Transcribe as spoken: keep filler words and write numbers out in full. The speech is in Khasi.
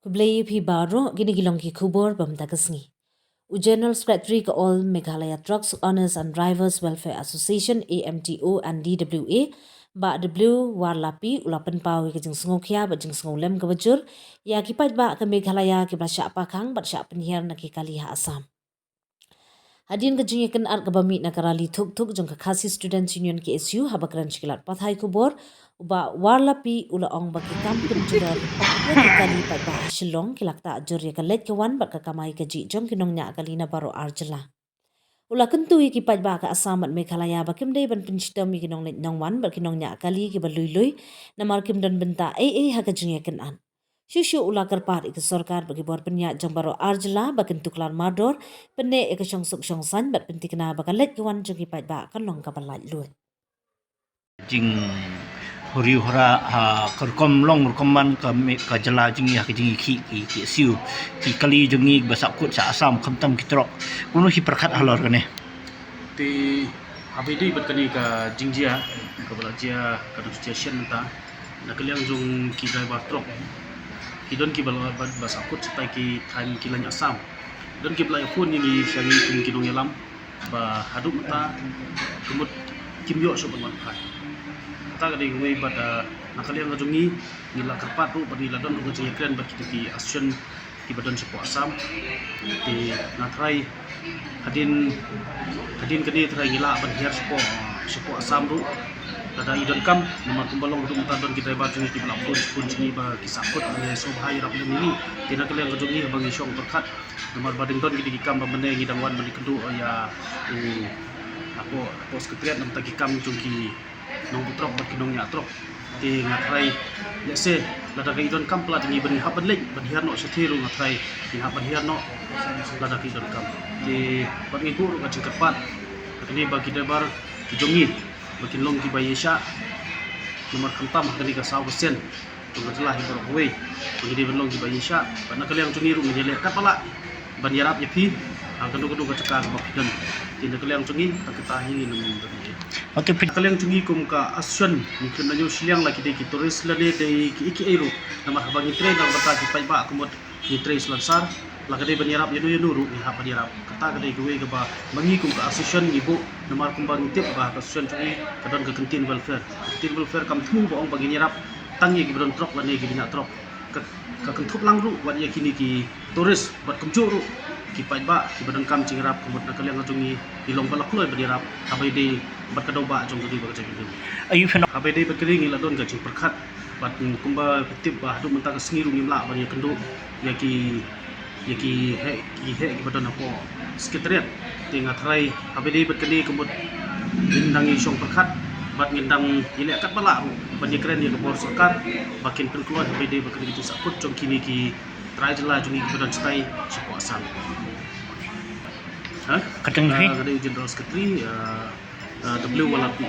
Khublei ïa phi baroh, kine ki long ki khubor ba mynta ka sngi. U General Secretary ka All Meghalaya Trucks Owners and Drivers Welfare Association, A M T O and D W A, Bah W Warlapi, u la pynpaw ïa ka jingsngewkhia bad jingsngewlem kaba jur ïa ki paidbah ka Meghalaya kiba la shah pakhang bad shah pynhiar na ki kali ha Assam. Hadien ka jingïakynad kaba mih na ka rali thuk thuk jong ka Khasi Students Union, K S U, haba kren sha ki lad pathai khubor, u Bah Warlapi u la ong ba ki kam pynjulor ïa ki kali paidbah ha Shillong ki la ktah jur ïa ka leit ka wan bad ka kamai kajih jong ki nongñiah kali na baroh ar jylla. U la kyntu ïa ki paidbah ka Assam bad Meghalaya ba kim dei ban pynshitom ïa ki nongleit nongwan bad ki nongñiah kali kiba lui lui, namar kim don bynta ei ei ha ka jingïakynad. Shuh shuh u la kyrpad ïa ka sorkar bad ki bor pynïaid jong baroh ar jylla ba kin tuklar mardor, pynneh ïa ka shongsuk shongsaiñ bad pynthikna ba ka leit ka wan jong ki paidbah kan long kaba laitluid. Jing huri hura ha ka rukom long rukom man ka me-, ka jylla jong ngi ha ka jingïakhih ki, ki K S U, ki kali jong ngi ba sahkut sha Assam khamtam ki trok. Kumno phi pyrkhat halor kane? Te haba ïadei bad kane ka jingjia kaba la jia ka dang station mynta, na ka liang jong ki driver trok, ki don kiba la, ba, ba sahkut shatai ki thaiñ ki lain Assam. Don kiba la ïa phone ïa ngi sha ngi kum ki nongïalam ba haduh mynta ka mut kim ïoh shuh ban wan phai. Kata ka dei kawei bad, ah, na ka liang ka jong ngi, ngi la kyrpad ruh bad ngi la don ruh ka jingïakren bad kita ki association kiba don shapoh Assam. Te nga tharai hadien, hadien kane tharai ngi lah ban hiar shapoh, shapoh Assam ruh. Lada i donkam, namar kumba long haduh mynta don ki driver jong ngi kiba la phone, phone jong ngi ba ki sahkut, ba ngi sngewbha ïarap lem ïa ngi. Te na ka liang ka jong ngi haba ngi shong pyrkhat, namar ba dang don kita ki kam ba mynne ngi dang wan ban ïakynduh ïa, eh, hapoh, hapoh Secretariat namar ki kam jong ki nongbuh trok bad ki nongñiah trok. Te nga tharai, lehse lada ka i donkam palat ïa ngi ban hap ban leit ban hiar noh shathie ruh, nga tharai ngin hap ban hiar noh lada ka i donkam. Te bad ngi buh ruh ka jingkyrpad ha kane ba ki driver ki jong ngi ba kin long kiba ïaishah, namar khamtam ha kane ka saw ka sien jong ka jylla hi baroh kawei ba ngi dei ban long kiba ïaishah. Bad na ka liang jong ngi ruh ngin ïaleh katba lah ban ïarap ïa phi ha kano kano ka jaka kaba phi don. Te na ka liang jong ngi, tang kata hi ngin ym don. Okay, phi- Na ka liang jong ngi kum ka association, ngi khlem da ñiew shiliang la ki dei ki tourist lane dei kiei kiei ruh, namar haba ngi trei na ka bynta ki paidbah ka mut ngi trei slansar. La ka dei ban ïarap ïano ïano ruh ngi hap ban ïarap. Kata ka dei kawei kaba ma ngi kum ka association ngi buh, namar kumba ngi tip ba ka association jong ngi ka don ka kyntien welfare. Ka kyntien welfare kam thmu ba ong ba ngin ïarap tang ïa kiba don trok lane kiba ñiah trok. Ka, ka kynthup lang ruh wat ïa kine ki tourist bad kumjuh ruh ki paidbah kiba donkam jingïarap, ka mut na ka liang ka jong ngi ngi long ba la kloi ban ïarap haba ïadei bad ka daw bah jong ka ri bad ka jaitbynriew. Aïu phi- Haba ïadei bad ka ri ngi la don ka jingpyrkhat bad kumba phi tip ba haduh mynta ka sngi ruh ngim lah ban ïakynduh ïa ki, ïa ki heh, ki heh kiba don hapoh Secretariat. Te nga tharai haba ïadei bad kane ka mut ngin dang ïashong pyrkhat bad ngin dang ïaleh katba lah ruh ban ïakren ïa ka bor sorkar ba kin pynkloi haba ïadei bad kane ka jingsahkut jong kine ki trai jylla jong ngi kiba don shatai shapoh Assam. Ha? Kata phi? Ah, nga dei u General Secretary, ah, ah, W Warlapi.